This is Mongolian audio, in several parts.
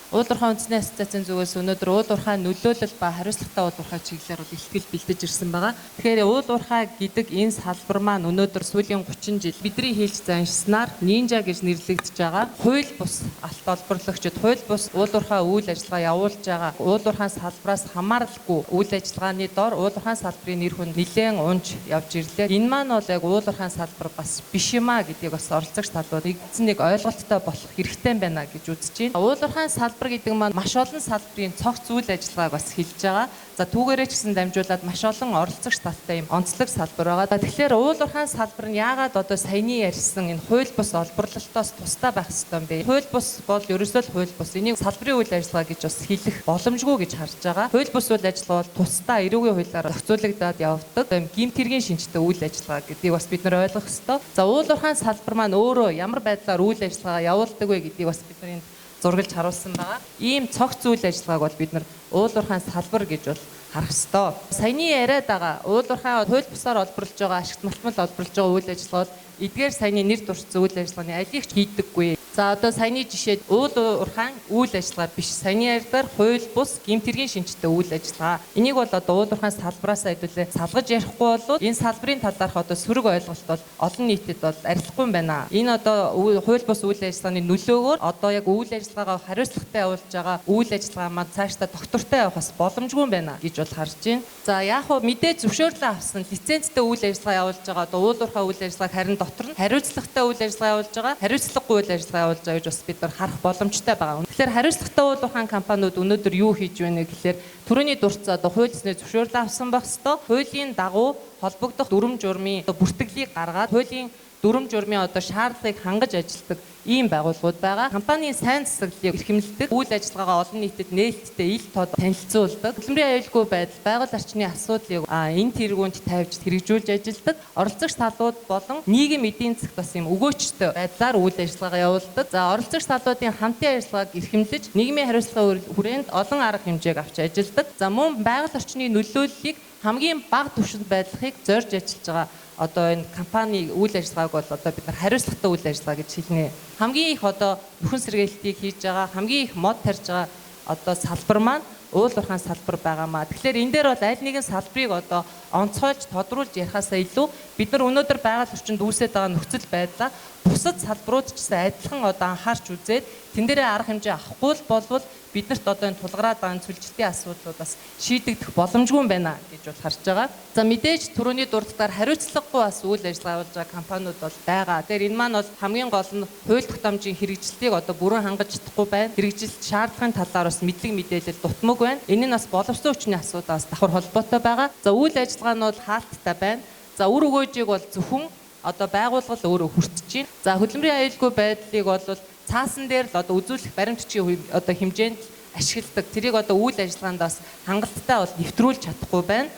Уул уурхай үндэсний ассоциацийн зүгээс өнөөдөр уул уурхай нөлөөлөл ба хариуцлагатай уул уурхай чиглэлээр бол илтгэл бэлдэж ирсэн байгаа. Тэгэхээр уул уурхай гэдэг энэ салбар маань өнөөдөр сүүлийн 30 жил бидний хэлж заншсанаар нинжа гэж нэрлэгдэж байгаа хууль бус алт олборлогчид, хууль бус уул уурхай үйл ажиллагаа явуулж байгаа уул уурхайн салбараас хамааралгүй үйл ажиллагааны дор уул уурхайн салбарын нэр хүнд нэлээн унж явж ирлээ. Энэ маань бол яг уул уурхайн салбар бас биш юм а гэдгийг бас оролцогч талууд нэгдсэн нэг ойлголттой болох хэрэгтэй байна гэж үзэж байна. Уул уурхайн салбар гэдэг маань маш олон салбарын цогц үйл ажиллагааг бас хэлж байгаа. За түүгээрээ ч гэсэн дамжуулаад маш олон оролцогч талтай юм онцлог салбар байгаа. Тэгэхээр уул уурхайн салбар нь яагаад одоо саяны ярьсан энэ хууль бус олборлолтоос тусдаа байх ёстой юм бэ? Хууль бус бол ерөөсөө л хууль бус. Энийг салбарын үйл ажиллагаа гэж бас хэлэх боломжгүй гэж харж байгаа. Хууль бус үйл ажиллагаа бол тусдаа эрүүгийн хуулиар зохицуулагдаад явдаг юм гэмт хэргийн шинжтэй үйл ажиллагаа гэдгийг бас бид нар ойлгох ёстой. За уул уурхайн салбар маань өөрөө ямар байдлаар үйл ажиллагаа явуулдаг вэ гэдгийг бас бид нар энд зургалж харуулсан байгаа. Ийм цогц үйл ажиллагааг бол бид нар уул уурхайн салбар гэж бол харах ёстой. Саяны яриад байгаа уул уурхай хууль бусаар олборлож байгаа, ашигт малтмал олборлож байгаа үйл ажиллагаа бол эдгээр саяны нэр дурдсан үйл ажиллагааны алийг ч хийдэггүй. За одоо саяны жишээд уул уурхайн үйл ажиллагаа биш. Саяны ярьдаар хууль бус гэмт хэргийн шинжтэй үйл ажиллагаа. Энийг бол одоо уул уурхайн салбараасаа хэдүүлээ салгаж ярихгүй бол энэ салбарын талаарх одоо сөрөг ойлголт бол олон нийтэд бол арилахгүй юм байна. Энэ одоо хууль бус үйл ажиллагааны нөлөөгөөр одоо яг үйл ажиллагаагаа хариуцлагатай явуулж байгаа үйл ажиллагаа маань цаашдаа доктортой явах бас боломжгүй юм байна гэж бол харж байна. За яг хөө мэдээ зөвшөөрлөө авсан лицензтэй үйл ажиллагаа явуулж байгаа одоо уул уурхай үйл ажиллагааг харин дотор нь хариуцлагатай үйл ажиллагаа явуулж байгаа, хариуцлагагүй үйл ажиллагаа явуулж байгаа гэж бас бид нар харах боломжтой байгаа. Тэгэхээр хариуцлагатай уул уурхайн компаниуд өнөөдөр юу хийж байна гэхээр түрүүний дурдсан одоо хууль ёсны зөвшөөрлөө авсан байх ёстой. Хуулийн дагуу холбогдох дүрэм журмын бүртгэлийг гаргаад хуулийн дүрэм журмын одоо шаардлагыг хангаж ажилладаг ийм байгууллагууд байгаа. Компанийн сайн засаглалыг эрхэмлэдэг, үйл ажиллагаагаа олон нийтэд нээлттэй ил тод танилцуулдаг, хөдөлмөрийн аюулгүй байдал, байгаль орчны асуудлыг энэ тэргуунд тавьж хэрэгжүүлж ажилладаг, оролцогч талууд болон нийгэм эдийн засагт бас юм өгөөчтэй байдлаар үйл ажиллагаагаа явуулдаг. За оролцогч талуудын хамтын ажиллагааг эрхэмлэж, нийгмийн хариуцлагын хүрээнд олон арга хэмжээг авч ажилладаг. За мөн байгаль орчны нөлөөллийг хамгийн бага түвшинд байдлахыг зорж ажиллаж байгаа одоо энэ компани үйл ажиллагааг бол одоо бид нар хариуцлагатай үйл ажиллагаа гэж хэлнэ. Хамгийн их одоо нөхөн сэргээлтийг хийж байгаа, хамгийн их мод тарьж байгаа одоо салбар маань уул уурхайн салбар байгаамаа. Тэгэхээр энэ дээр бол аль нэгэн салбарыг одоо онцгойлж, тодруулж ярихаасаа илүү бид нар өнөөдөр байгаль орчинд үүсээд байгаа нөхцөл байдлаа бусад салбарууд ч гэсэн адилхан одоо анхаарч үзээд тэн дээрээ арга хэмжээ авахгүй л болвол биднэрт одоо энэ тулгараад байгаа сүлжилтийн асуудлууд бас шийдэгдэх боломжгүй юм байна гэж бол харж байгаа. За мэдээж түрүүний дурддаар хариуцлагагүй бас үйл ажиллагаа явуулж байгаа компаниуд бол байгаа. Тэгэхээр энэ маань бол хамгийн гол нь хууль тогтоомжийн хэрэгжилтийг одоо бүрэн хангаж чадахгүй байна. Хэрэгжилт шаардлагын талаар бас мэдлэг мэдээлэл дутмаг байна. Энэ нь бас боловсон хүчний асуудаас давхар холбоотой байгаа. За үйл ажиллагаа нь бол хаалттай байна. За үр өгөөжийг бол зөвхөн одоо байгууллага л өөрөө хүртэж байна. За хөдөлмөрийн аюулгүй байдлыг бол цаасан дээр л одоо үзүүлэх баримт бичгийн одоо хэмжээнд ашигладаг. Тэрийг одоо үйл ажиллагаанд бас хангалттай бол нэвтрүүлж чадахгүй байна.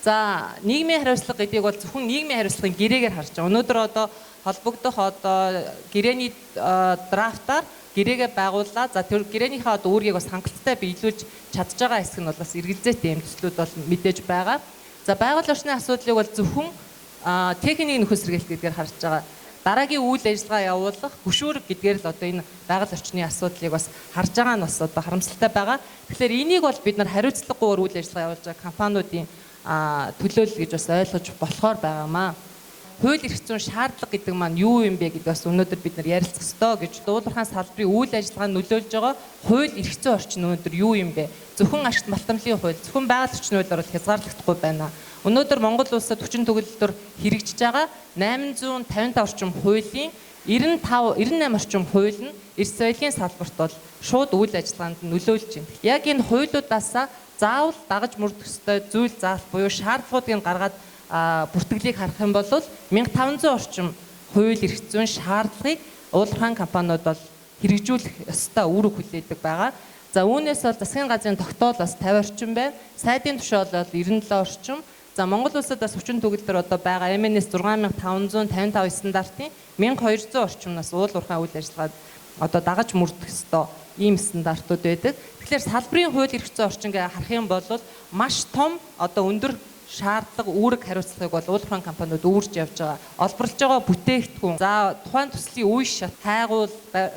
За нийгмийн хариуцлага гэдгийг бол зөвхөн нийгмийн хариуцлагын гэрээгээр харж байгаа. Өнөөдөр одоо холбогдох одоо гэрээний драфтаар гэрээгээ байгууллаа. За тэр гэрээнийхээ одоо үүргийг бас хангалттай биелүүлж чадж байгаа хэсэг нь бол бас эргэлзээтэй юм төслүүд бол мэдээж байгаа. За байгаль орчны асуудлыг бол зөвхөн техникийн нөхөн сэргээлт гэдгээр харж байгаа. Дараагийн үйл ажиллагаа явуулах хөшүүрэг гэдгээр л одоо энэ байгаль орчны асуудлыг бас харж байгаа нь бас одоо харамсалтай байгаа. Тэгэхээр энийг бол бид нар хариуцлагагүйгээр үйл ажиллагаа явуулж байгаа компаниудын төлөөлөл гэж бас ойлгож болохоор байгаамаа. Хууль эрх зүйн шаардлага гэдэг маань юу юм бэ гэдэг бас өнөөдөр бид нар ярилцах ёстой гэж уул уурхайн салбарын үйл ажиллагаанд нөлөөлж байгаа хууль эрх зүйн орчин өнөөдөр юу юм бэ? Зөвхөн ашигт малтамлын хууль, зөвхөн байгаль орчны хуулиар бол хязгаарлагдахгүй байна. Өнөөдөр Монгол улсад хүчин төгөлдөр хэрэгжиж байгаа 855 орчим хуулийн 95 98 орчим хууль нь эрс соёлын салбарт бол шууд үйл ажиллагаанд нөлөөлж байна. Яг энэ хуулиудаасаа заавал дагаж мөрдөх ёстой зүйл заалт буюу шаардлагуудыг гаргаад бүртгэлийг харах юм бол 1500 орчим хууль эрх зүйн шаардлагыг уул уурхайн компаниуд бол хэрэгжүүлэх ёстой үүрэг хүлээдэг байгаа. За үүнээс бол засгийн газрын тогтоол бас 50 орчим байна. Сайдын тушаал бол 97 орчим. За Монгол улсад бас хүчин төгөлдөр одоо байгаа MNS 6555 стандартын 1200 орчимнаас уул уурхайн үйл ажиллагаанд одоо дагаж мөрдөх ёстой ийм стандартууд байдаг. Тэгэхээр салбарын хууль эрх зүйн орчин гэж харах юм бол маш том одоо өндөр шаардлага, үүрэг хариуцлагыг бол уул уурхайн компаниуд үүрж явж байгаа. Олборлож байгаа бүтээгдэхүүн, за тухайн төслийн үе шат, хайгуул,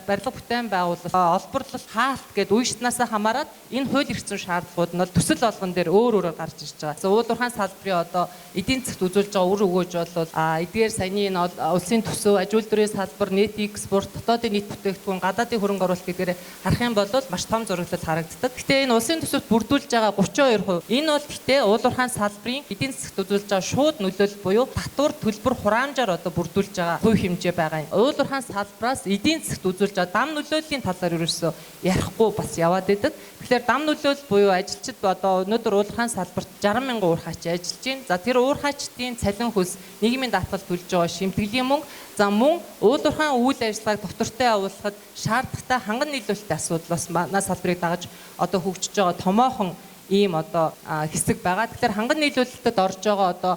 барилга бүтээн байгуулалт, олборлолт, хаалт гээд үе шатнаасаа хамаарат энэ хууль эрх зүйн шаардлагууд нь бол төсөл болгон дээр өөр өөрөөр гарч ирж байгаа. За уул уурхайн салбарын одоо эдийн засагт үзүүлж байгаа үр өгөөж бол эдгээр саяны энэ улсын төсөв, аж үйлдвэрийн салбар, нийт экспорт, дотоодын нийт бүтээгдэхүүн, гадаадын хөрөнгө оруулалт гэдгээр харах юм бол маш том зураглал харагддаг. Гэхдээ энэ улсын төсөвт бүрдүүлж байгаа 32%. Энэ бол гэхдээ уул уурхайн салбарын эдийн засагт үзүүлж байгаа шууд нөлөөлөл буюу татвар, төлбөр, хураамжаар одоо бүрдүүлж байгаа хувь хэмжээ байгаа юм. Уул уурхайн салбараас эдийн засагт үзүүлж байгаа дам нөлөөллийн талаар ерөөсөө ярихгүй бас яваад идэг. Тэгэхээр дам нөлөөлөл буюу ажилчид одоо өнөөдөр уул уурхайн салбарт 60 мянган уурхаач ажиллаж байна. За тэр уурхаачдын цалин хөлс, нийгмийн даатгал төлж байгаа шимтгэлийн мөнгө, за мөн уул уурхайн үйл ажиллагааг доктортой явуулахад шаардлагатай ханган нийлүүлэлтийн асуудал бас манай салбарыг дагаж одоо хөгжиж байгаа томоохон ийм одоо хэсэг байгаа. Тэгэхээр ханган нийлүүлэлтэд орж байгаа одоо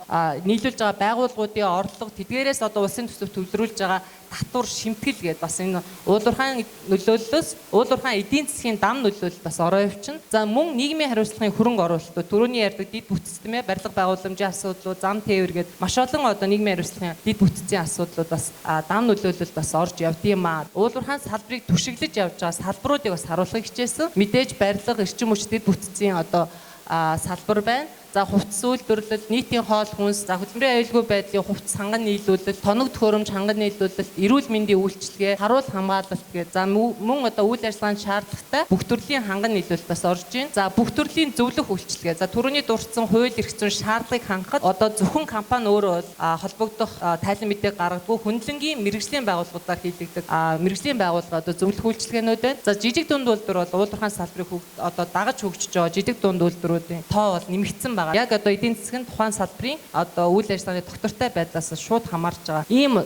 нийлүүлж байгаа байгууллагуудын орлого, тэдгээрээс одоо улсын төсөв төвлөрүүлж байгаа татвар, шимтгэл гээд бас энэ уул уурхайн нөлөөллөөс уул уурхайн эдийн засгийн дам нөлөөлөл бас ороо явчихна. За мөн нийгмийн хариуцлагын хөрөнгө оруулалтууд, түрүүний ярьдаг дэд бүтц тийм ээ, барилга байгууламжийн асуудлууд, зам тээвэр гээд маш олон одоо нийгмийн хариуцлагын дэд бүтцийн асуудлууд бас дам нөлөөлөл бас орж явд юм аа. Уул уурхайн салбарыг түшиглэж явж байгаа салбаруудыг бас харуулахыг хичээсэн. Мэдээж барилга, эрчим хүч, дэд бүтцийн одоо салбар байна. За хувцас үйлдвэрлэл, нийтийн хоол хүнс, за хөдөлмөрийн аюулгүй байдлын хувцас ханган нийлүүлэлт, тоног төхөөрөмж ханган нийлүүлэлт, эрүүл мэндийн үйлчилгээ, харуул хамгаалалт гээд за мөн одоо үйл ажиллагаанд шаардлагатай бүх төрлийн ханган нийлүүлэлт бас орж байна. За бүх төрлийн зөвлөх үйлчилгээ. За түрүүний дурдсан хууль эрх зүйн шаардлагыг хангахад одоо зөвхөн компани өөрөө бол холбогдох тайлан мэдээ гаргадаггүй, хөндлөнгийн мэргэжлийн байгууллагуудаар хийлэгдэг мэргэжлийн байгууллага одоо зөвлөх үйлчилгээнүүд байна. За жижиг дунд үйлдвэр бол уул уурхайн салбарыг одоо дагаж хөгжиж байгаа жижиг дунд үйлдвэрүүдийн тоо бол нэмэгдсэн байгаа. Яг одоо эдийн засгийн тухайн салбарын одоо үйл ажиллагааны доктортой байдлаас шууд хамаарч байгаа. Ийм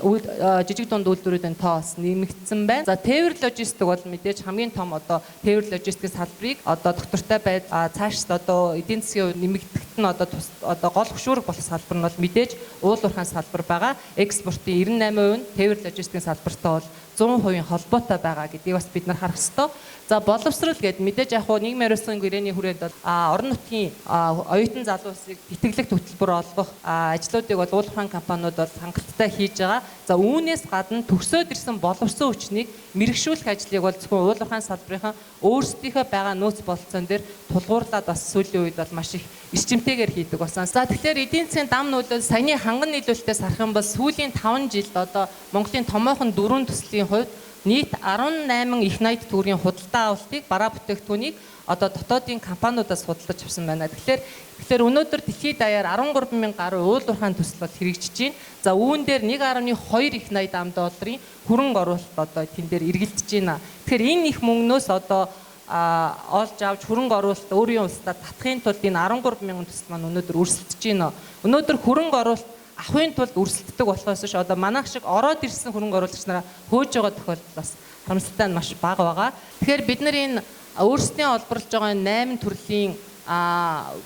жижиг дунд үйлдвэрүүдийн тоо бас нэмэгдсэн байна. За тээвэр логистик бол мэдээж хамгийн том одоо тээвэр логистикийн салбарыг одоо доктортой байдал цаашд одоо эдийн засгийн нэмэгдэхт нь одоо гол хөшүүрэг болох салбар нь бол мэдээж уул уурхайн салбар байгаа. Экспортын 98% нь тээвэр логистикийн салбартай бол 100% холбоотой байгаа гэдгийг бас бид нар харах ёстой. За боловсрол гээд мэдээж яг хуу нийгмийн хариуцлагын гэрээний хүрээнд бол орон нутгийн оюутан залуусыг тэтгэлэг хөтөлбөр олгох ажлуудыг бол уул уурхайн компаниуд бол хангалттай хийж байгаа. За үүнээс гадна төгсөөд ирсэн боловсон хүчнийг мэрэгшүүлэх ажлыг бол зөвхөн уул уурхайн салбарын өөрсдийнхөө байгаа нөөц бололцоон дээр тулгуурлаад бас сүүлийн үед бол маш их эрчимтэйгээр хийдэг болсон. За тэгэхээр эдийн засгийн дам нөлөөлөл саяны ханган нийлүүлэлтээс харах юм бол сүүлийн 5 жилд одоо Монголын томоохон дөрвөн төслийн хувьд нийт 18 их 80 төгрөгийн худалдаа авалтыг бараа бүтээгдэхүүнийг одоо дотоодын компаниудаас худалдаж авсан байна. Тэгэхээр өнөөдөр дэлхийд даяар 13 мянган гаруй уул уурхайн төсөл бол хэрэгжиж байна. За үүн дээр 1.2 их 80 ам долларын хөрөнгө оруулалт одоо тэн дээр эргэлдэж байна. Тэгэхээр энэ их мөнгнөөс одоо олж авч хөрөнгө оруулалт өөрийн улсдаа татахын тулд энэ 13 мянган төсөл маань өнөөдөр өрсөлдөж байна. Өнөөдөр хөрөнгө оруулалт авахын тулд өрсөлддөг болохоос ш одоо манайх шиг ороод ирсэн хөрөнгө оруулагч нараа хөөж байгаа тохиолдол бас харамсалтай нь маш бага байгаа. Тэгэхээр бид нар энэ өөрсдийн олборлож байгаа 8 төрлийн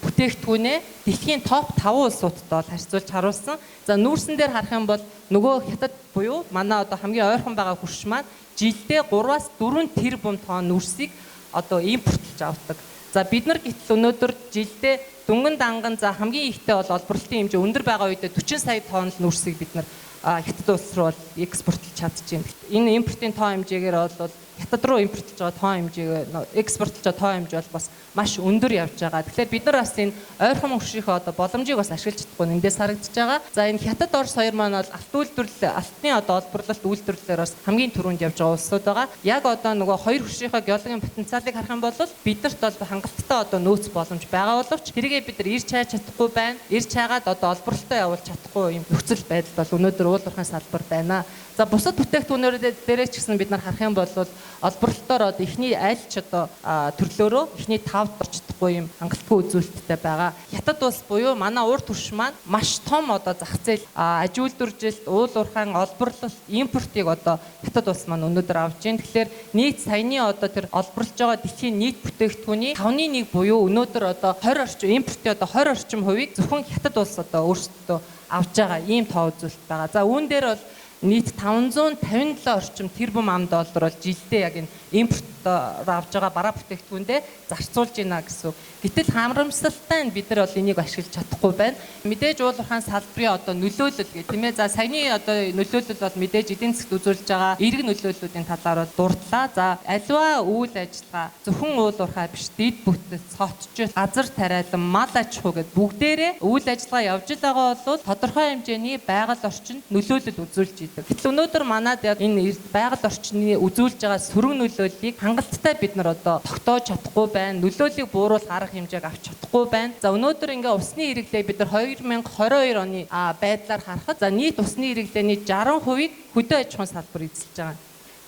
бүтээгдэхүүнээ дэлхийн топ 5 улсуудтай бол харьцуулж харуулсан. За нүүрсэн дээр харах юм бол нөгөө хятад буюу манай одоо хамгийн ойрхон байгаа хөрш маань жилдээ 3-аас 4 тэрбум тонн нүүрсийг одоо импортлж авдаг. За бид нар гэтэл өнөөдөр жилдээ дүнгэн данган за хамгийн ихтэй бол олборлолтын хэмжээ өндөр байгаа үедээ 40 сая тонн нүүрсийг бид нар хятад улс руу бол экспортлж чадчихээн. Энэ импортын тоо хэмжээгээр бол хятад руу импортлж байгаа тоо хэмжээг экспортлж байгаа тоо хэмжээ бол бас маш өндөр явж байгаа. Тэгэхээр бид нар бас энэ ойрхон хөршийнхөө одоо боломжийг бас ашиглаж чадахгүй эндээс харагдаж байгаа. За энэ хятад, Орос хоёр маань бол алт үйлдвэрлэл, алтны одоо олборлолт үйлдвэрлэлээр бас хамгийн түрүүнд явж байгаа улсууд байгаа. Яг одоо нөгөө хоёр хөршийнхөө геологийн потенциалыг харах юм бол биднэрт бол хангалттай одоо нөөц боломж байгаа боловч тэргээ бид нар ирж хайж чадахгүй байна. Ирж хайгаад одоо олборлолтоо явуулж чадахгүй юм нөхцөл байдал бол өнөөдөр уул уурхайн салбар байна. За бусад бүтээгдэхүүнээр дээрээ ч гэсэн бид нар харах юм бол олборлолтоор одоо эхний аль ч одоо төрлөөрөө эхний 5-д орж чадахгүй юм хангалтгүй үзүүлэлттэй байгаа. Хятад улс буюу манай урд хөрш маань маш том одоо зах зээл аж үйлдвэржилт, уул уурхайн олборлолт, импортыг одоо хятад улс маань өнөөдөр авч байна. Тэгэхээр нийт саяны одоо тэр олборлож байгаа дэлхийн нийт бүтээгдэхүүний 5.1 буюу өнөөдөр одоо 20 орчим импортын одоо 20 орчим хувийг зөвхөн хятад улс одоо өөрсдөө авч байгаа ийм тоо үзүүлэлт байгаа. За үүн дээр бол нийт 557 орчим тэрбум ам доллар бол жилдээ яг энэ импорт дотор авж байгаа бараа бүтээгдэхүүндээ зарцуулж байна гэсэн. Гэтэл харамсалтай нь бид нар бол энийг ашиглаж чадахгүй байна. Мэдээж уул уурхайн салбарын одоо нөлөөлөл гэх тийм ээ. За саяны одоо нөлөөлөл бол мэдээж эдийн засгт үзүүлж байгаа эерэг нөлөөллүүдийн талаар бол дурдлаа. За аливаа үйл ажиллагаа зөвхөн уул уурхай биш, дэд бүтэц, цочжил, газар тариалан, мал аж ахуй гэд бүгдээрээ үйл ажиллагаа явж л байгаа бол тодорхой хэмжээний байгаль орчинд нөлөөлөл үзүүлж идэг. Гэтэл өнөөдөр манад яг энэ байгаль орчны үзүүлж байгаа сөрөг нөлөөллийг хангалттай бид нар одоо тогтоож чадахгүй байна. Нөлөөллийг бууруулах арга хэмжээг авч чадахгүй байна. За өнөөдөр ингээ усны хэрэглээ бид нар 2022 оны байдлаар харахад за нийт усны хэрэглээний 60%-ийг хөдөө аж ахуйн салбар эзэлж байгаа.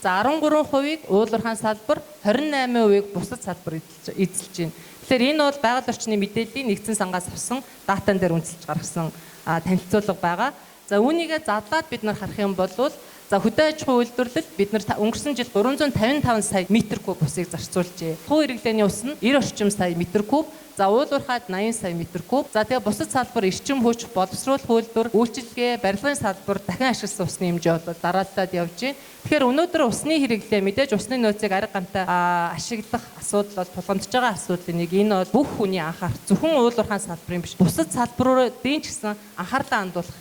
За 13%-ийг уул уурхайн салбар, 28%-ийг бусад салбар эзэлж байна. Тэгэхээр энэ бол байгаль орчны мэдээллийн нэгдсэн сангаас авсан датан дээр үндэслэж гаргасан танилцуулга байгаа. За үүнийгээ задлаад бид нар харах юм бол за хөдөө аж ахуйн үйлдвэрлэл бид нар өнгөрсөн жил 355 сая метр куб усыг зарцуулжээ. Хүү хэрэглээний ус нь 90 орчим сая метр куб, за уул уурхайд 80 сая метр куб. За тэгээ бусад салбар эрчим хүч, боловсруулах үйлдвэр, үйлчилгээ, барилгын салбар дахин ашигласан усны хэмжээ бол дарааллаад явж байна. Тэгэхээр өнөөдөр усны хэрэглээ мэдээж усны нөөцийг арга гамтай ашиглах асуудал бол тулгамдж байгаа асуудлын нэг. Энэ бол бүх хүний анхаарах, зөвхөн уул уурхайн салбарын биш, бусад салбаруудын ч гэсэн анхаарлаа хандуулах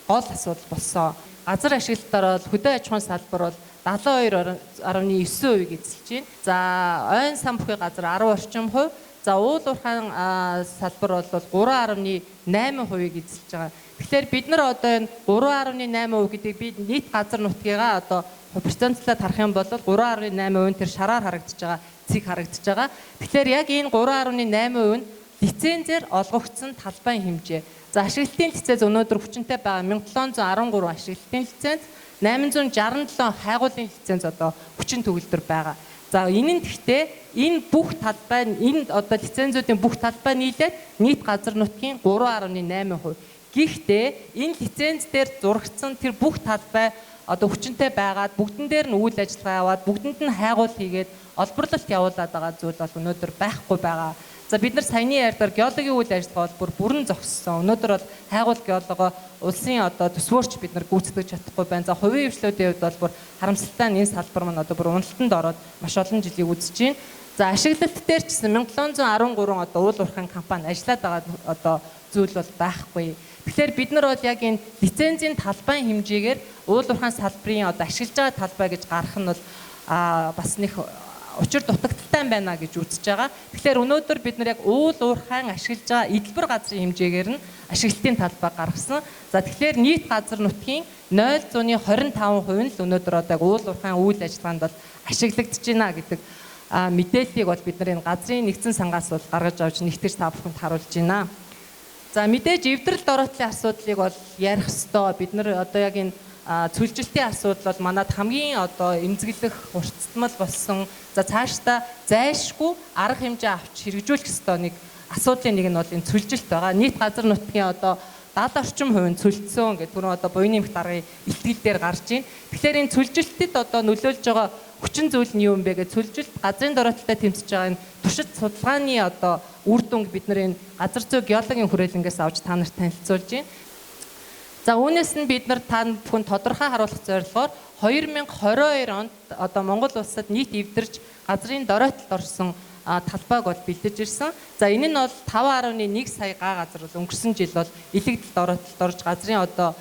гол асуудал болсон. Газар ашиглалтаар бол хөдөө аж ахуйн салбар бол 72.9% эзэлж байна. За ойн сан бүхий газар 10 орчим хувь, за уул уурхайн салбар бол 3.8%-ийг эзэлж байгаа. Тэгэхээр бид нар одоо энэ 3.8% гэдгийг би нийт газар нутгийгаа одоо процентлаад харах юм бол 3.8% нь тэр шараар харагдаж байгаа, цэг харагдаж байгаа. Тэгэхээр яг энэ 3.8% нь лицензээр олгогдсон талбайн хэмжээ. За ашиглалтын лиценз өнөөдөр хүчинтэй байгаа 1713 ашиглалтын лиценз, 867 хайгуулын лиценз одоо хүчин төгөлдөр байгаа. За энэ нь гэхдээ энэ бүх талбай, энэ одоо лицензүүдийн бүх талбай нийлээд нийт газар нутгийн 3.8%. Гэхдээ энэ лиценз дээр зурагдсан тэр бүх талбай одоо хүчинтэй байгаад бүгдэн дээр нь үйл ажиллагаа яваад бүгдэнд нь хайгуул хийгээд олборлолт явуулаад байгаа зүйл бол өнөөдөр байхгүй байгаа. За бид нар саяны ярьдаар геологийн үйл ажиллагаа бол бүр бүрэн зогссон. Өнөөдөр бол хайгуул геолого улсын одоо төсвөөрч бид нар гүйцэтгэж чадахгүй байна. За хувийн хвшлүүдийн хувьд бол бүр харамсалтай нь энэ салбар маань одоо бүр уналтанд ороод маш олон жилийг үзэж байна. За ашиглалт дээр ч гэсэн 1713 одоо уул уурхайн компани ажиллаад байгаа одоо зүйл бол байхгүй. Тэгэхээр бид нар бол яг энэ лицензийн талбайн хэмжээгээр уул уурхайн салбарын одоо ашиглаж байгаа талбай гэж гарах нь бол бас нэг учир дутагдaltaй байна гэж үзэж байгаа. Тэгэхээр өнөөдөр бид нар яг уул уурхайн ашиглаж байгаа эдэлбэр газрын хэмжээгээр нь ашиглалтын талбай гаргасан. За тэгэхээр нийт газар нутгийн 0.25% нь л өнөөдөр одоо яг уул уурхайн үйл ажиллагаанд бол ашиглагдаж байна гэдэг мэдээллийг бол бид нар энэ газрын нэгдсэн сангаас бол гаргаж авч нэгтгэж та бүхэнд харуулж байна. За мэдээж эвдрэл дороотлын асуудлыг бол ярих ёстой. Бид нар одоо яг энэ цөлжилтийн асуудал бол манад хамгийн одоо эмзэглэх хурцтмал болсон. За цаашдаа зайлшгүй арга хэмжээ авч хэрэгжүүлэх ёстой нэг асуудлын нэг нь бол энэ цөлжилт байгаа. Нийт газар нутгийн одоо 70 орчим хувь нь цөлдсөн гэх түрүү одоо буяны эмх даргын ихтгэл дээр гарч байна. Тэгэхээр энэ цөлжилтэд одоо нөлөөлж байгаа хүчин зүйл нь юу юм бэ гэж цөлжилт газрын дороотолтой тэмцэж байгаа энэ туршид судалгааны одоо үр дүнг бид нар энэ газар зүй геологийн хүрээлэнгээс авч та нарт танилцуулж байна. За үүнээс нь бид нар та бүхэн тодорхой харуулах зорилгоор 2022 онд одоо Монгол улсад нийт эвдэрч газрын дороотолд орсон талбайг бол бэлдэж ирсэн. За энэ нь бол 5.1 сая га газар бол өнгөрсөн жил бол илэгдэл дороотолд орж газрын одоо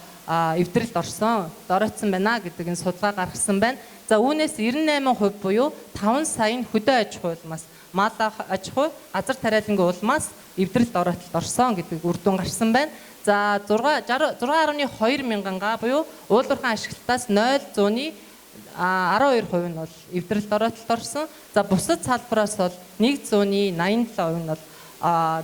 эвдрэлд орсон, дороотсон байна гэдэг энэ судалгаа гаргасан байна. За үүнээс 98% буюу 5 сая нь хөдөө аж ахуй улмаас, мал аж ахуй, газар тариалангийн улмаас эвдрэлд дороотолд орсон гэдэг үр дүн гарсан байна. За 6.2 мянган га буюу уул уурхайн ашиглалтаас 0.12% нь бол эвдрэлд дороотолд орсон. За бусад салбараас бол 1.87% нь бол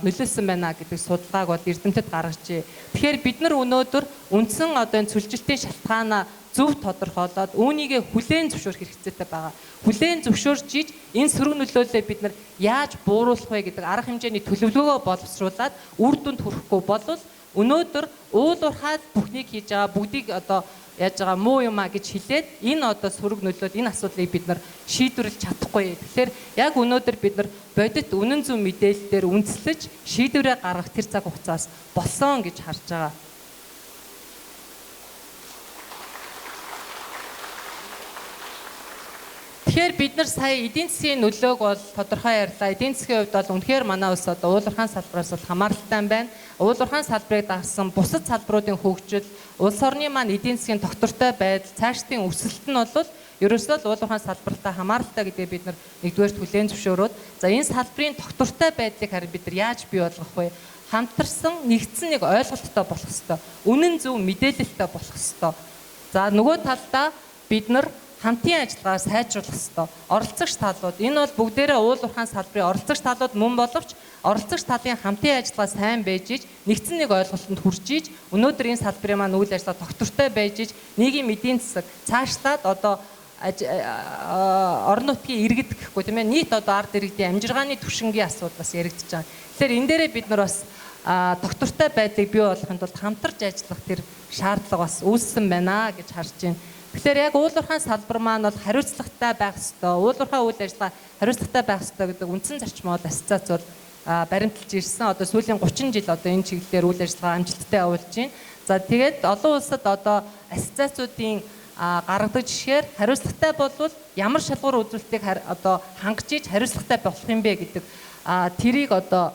нөлөөлсөн байна гэдэг судалгааг бол эрдэмтэд гаргажээ. Тэгэхээр бид нар өнөөдөр үндсэн одоо энэ цөлжилтийн шалтгаанаа зөв тодорхойлоод үүнийгээ хүлээн зөвшөөрөх хэрэгцээтэй байгаа. Хүлээн зөвшөөрч иж энэ сөрөг нөлөөллөө бид нар яаж бууруулах вэ гэдэг арга хэмжээний төлөвлөгөөгөө боловсруулад үр дүнд хүрэхгүй болвол өнөөдөр уул уурхай бүхнийг хийж байгаа бүгдийг одоо яаж байгаа муу юм а гэж хэлээд энэ одоо сөрөг нөлөөл энэ асуудлыг бид нар шийдвэрлэж чадахгүй. Тэгэхээр яг өнөөдөр бид нар бодит үнэн зөв мэдээлэл дээр үндэслэж шийдвэрээ гаргах тэр цаг хугацаас болсон гэж харж байгаа. Тэгэхээр бид нар сая эдийн засгийн нөлөөг бол тодорхой ярьлаа. Эдийн засгийн хувьд бол үнэхээр манай улс одоо уул уурхайн салбараас бол хамааралтай юм байна. Уул уурхайн салбарыг дагсан бусад салбаруудын хөгжил, улс орны маань эдийн засгийн тогтвортой байдал, цаашдын өсөлт нь бол ерөөсөө л уул уурхайн салбартай хамааралтай гэдгээ бид нар нэгдүгээр хүлээн зөвшөөрөөд, за энэ салбарын тогтвортой байдлыг харин бид нар яаж бий болгох вэ? Хамтарсан нэгдсэн нэг ойлголттой болох ёстой. Үнэн зөв мэдээлэлтэй болох ёстой. За нөгөө талдаа бид нар хамтын ажиллагаа сайжруулах ёстой. Оролцогч талууд энэ бол бүгдээрээ уул уурхайн салбарын оролцогч талууд мөн боловч оролцогч талын хамтын ажиллагаа сайн байж иж нэгдсэн нэг ойлголтод хүрч иж өнөөдөр энэ салбарын маань үйл ажиллагаа тогтвортой байж иж нийгмийн эдийн засаг цаашлаад одоо орон нутгийн иргэд гэхгүй тийм ээ нийт одоо ард иргэдийн амжиргааны түвшингийн асуудал бас яригдж байгаа. Тэгэхээр энэ дээрээ бид нар бас тогтвортой байдлыг бий болгохын тулд хамтарч ажиллах тэр шаардлага бас үүссэн байна гэж харж байна. Тэгэхээр яг уул уурхайн салбар маань бол хариуцлагатай байх ёстой. Уул уурхайн үйл ажиллагаа хариуцлагатай байх ёстой гэдэг үндсэн зарчим бол ассоциац бол баримталж ирсэн. Одоо сүүлийн 30 жил одоо энэ чиглэлээр үйл ажиллагаа амжилттай явуулж байна. За тэгээд олон улсад одоо ассоциацуудын гаргадаг жишгээр хариуцлагатай болвол ямар шалгуур үзүүлэлтийг одоо хангаж иж хариуцлагатай болох юм бэ гэдэг тэрийг одоо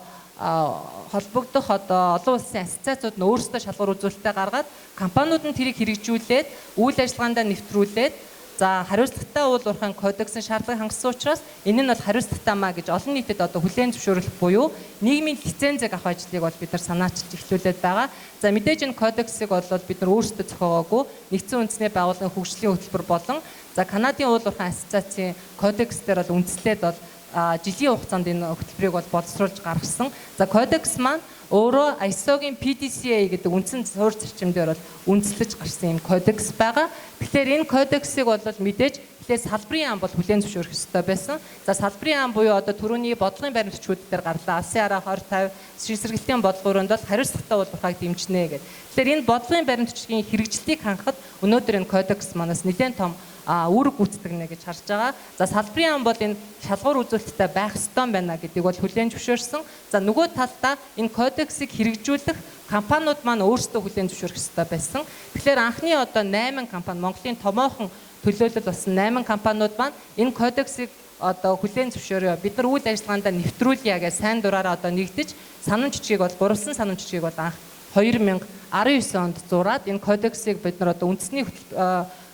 холбогдох одоо олон улсын ассоциацууд нь өөрсдөө шалгуур үзүүлэлтээ гаргаад компаниуд нь тэрийг хэрэгжүүлээд үйл ажиллагаандаа нэвтрүүлээд за хариуцлагатай уул уурхайн кодексын шаардлагыг хангасан учраас энэ нь бол хариуцлагатай маа гэж олон нийтэд одоо хүлээн зөвшөөрлөх буюу нийгмийн лицензийг авах ажлыг бол бид нар санаачилж эхлүүлээд байгаа. За мэдээж энэ кодексыг бол бид нар өөрсдөө зохиогоогүй нэгдсэн үндэсний байгууллагын хөгжлийн хөтөлбөр болон за Канадын уул уурхайн ассоциацийн кодекс дээр бол үндэслээд бол жилийн хугацаанд энэ хөтөлбөрийг бол боловсруулж гаргасан. За кодекс маань өөрөө ISO-гийн PDCA гэдэг үндсэн суурь зарчим дээр бол үндэслэж гарсан юм кодекс байгаа. Тэгэхээр энэ кодексыг бол мэдээж эхлээд салбарын яам бол хүлээн зөвшөөрөх ёстой байсан. За салбарын яам буюу одоо түрүүний бодлогын баримт бичгүүд дээр гарлаа. Алсын араа 20 50 сэргэлтийн бодлого өрөөнд бол хариуцлагатай уул уурхайг дэмжинэ гэдэг. Тэгэхээр энэ бодлогын баримт бичгийн хэрэгжлийг хангахад өнөөдөр энэ кодекс манаас нэлээд том үүрэг гүйцэтгэнэ гэж харж байгаа. За салбарын яам бол энэ шалгуур үзүүлэлттэй байх ёстой байна гэдгийг бол хүлээн зөвшөөрсөн. За нөгөө талдаа энэ кодексыг хэрэгжүүлэх компаниуд маань өөрсдөө хүлээн зөвшөөрөх ёстой байсан. Тэгэхээр анхны одоо 8 компани Монголын томоохон төлөөлөл болсон 8 компаниуд маань энэ кодексыг одоо хүлээн зөвшөөрөө. Бид нар үйл ажиллагаандаа нэвтрүүлье гэж сайн дураараа одоо нэгдэж санамж жижиг бол гурвалсан санамж жижиг бол анх 2019 онд зураад энэ кодексыг бид нар одоо үндэсний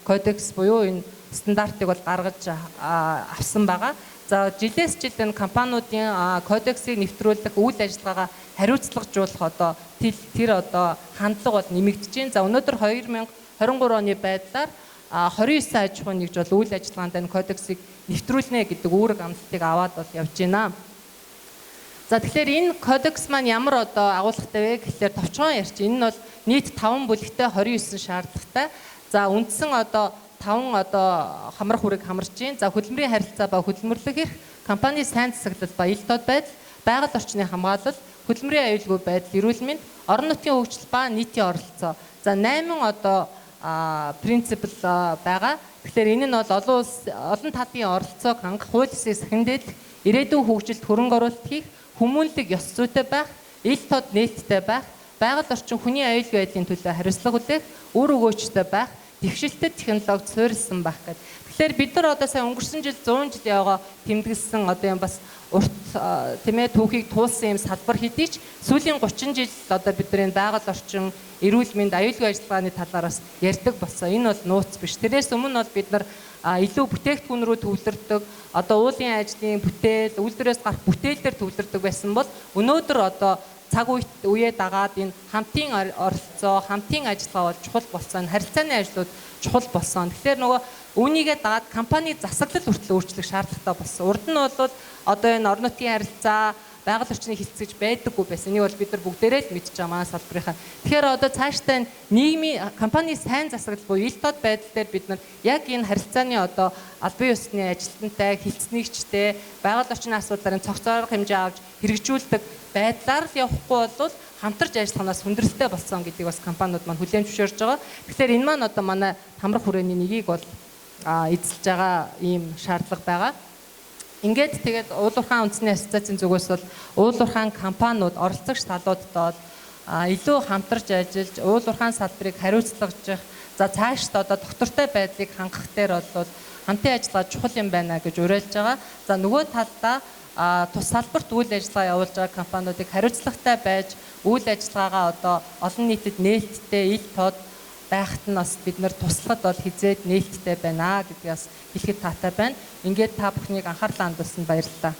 кодекс буюу энэ стандартыг бол гаргаж авсан байгаа. За жилээс жил энэ компаниудын кодексыг нэвтрүүлэх үйл ажиллагаагаа хариуцлагажуулах одоо тэр одоо хандлага бол нэмэгдэж байна. За өнөөдөр 2023 оны байдлаар 29 аж ахуйн нэгж бол үйл ажиллагаанд энэ кодексыг нэвтрүүлнэ гэдэг үүрэг амлалтыг аваад бол явж байна. За тэгэхээр энэ кодекс маань ямар одоо агуулгатай вэ гэхлээр товчхон ярьч. Энэ нь бол нийт 5 бүлэгтэй 29 шаардлагатай. За үндсэн одоо 5 одоо хамрах үрэг хамарч байна. За хөдөлмөрийн харилцаа ба хөдөлмөрлөх эрх, компани сайн засаглал ба ил тод байдал, байгаль орчны хамгаалал, хөдөлмөрийн аюулгүй байдал, эрүүл мэнд, орон нутгийн хөгжил ба нийтийн оролцоо. За 8 одоо принцип байгаа. Тэгэхээр энэ нь бол олон улс олон талын оролцоог хангах, хууль ёсыг сахин дээдлэх, ирээдүйн хөгжилд хөрөнгө оруулалт хийх, хүмүүнлэг ёс зүйтэй байх, ил тод нээлттэй байх, байгаль орчин хүний аюулгүй байдлын төлөө хариуцлага хүлээх, үр өгөөжтэй байх, дэвшилтэд технологид суурилсан байх гэдэг. Тэгэхээр бид нар одоо сая өнгөрсөн жил 100 жил яваа тэмдэглэсэн одоо юм бас урт тийм ээ түүхийг туулсан юм салбар хэдий ч сүүлийн 30 жил одоо бид нар энэ байгаль орчин, эрүүл мэнд, аюулгүй ажиллагааны талаар бас ярьдаг болсон. Энэ бол нууц биш. Тэрнээс өмнө бол бид нар илүү бүтээгдэхүүн рүү төвлөрдөг, одоо уулын ажлын бүтээл, үйлдвэрээс гарах бүтээл дээр төвлөрдөг байсан бол өнөөдөр одоо цаг үеэ дагаад энэ хамтын оролцоо, хамтын ажиллагаа бол чухал болсон. Харилцааны ажлууд чухал болсон. Тэгэхээр нөгөө үүнийгээ дагаад компани засаглал хүртэл өөрчлөх шаардлагатай болсон. Урд нь бол одоо энэ орон нутгийн харилцаа, байгаль орчныг хилцэж байдаггүй байсан. Энийг бол бид нар бүгдээрээ л мэдж байгаа манай салбарынхаа. Тэгэхээр одоо цаашдаа нийгмийн компани сайн засаглал буюу ил тод байдал дээр бид нар яг энэ харилцааны одоо албан ёсны ажилтнтай, хилцэнэгчтэй, байгаль орчны асуудлаар цогц арга хэмжээ авч хэрэгжүүлдэг байдлаар л явахгүй бол хамтарч ажиллахнаас хүндрэлтэй болсон гэдгийг бас компаниуд маань хүлээн зөвшөөрж байгаа. Тэгэхээр энэ маань одоо манай хамрах хүрээний нэгийг бол эзэлж байгаа ийм шаардлага байгаа. Ингээд тэгээд уул уурхайн үндэсний ассоциацийн зүгээс бол уул уурхайн компаниуд оролцогч талуудад бол Илүү хамтарч ажиллаж, уул уурхайн салбарыг хариуцлагажих, за цаашд одоо доктортой байдлыг хангах дээр бол хамтын ажиллагаа чухал юм байна гэж уриалж байгаа. За нөгөө талдаа тус салбарт үйл ажиллагаа явуулж байгаа компаниудыг хариуцлагатай байж үйл ажиллагаагаа одоо олон нийтэд нээлттэй, ил тод байхад нь бас бид нар туслахад бол хизээд нээлттэй байна гэдгийг бас хэлэхэд таатай байна. Ингээд та бүхнийг анхаарлаа хандуулсанд баярлалаа.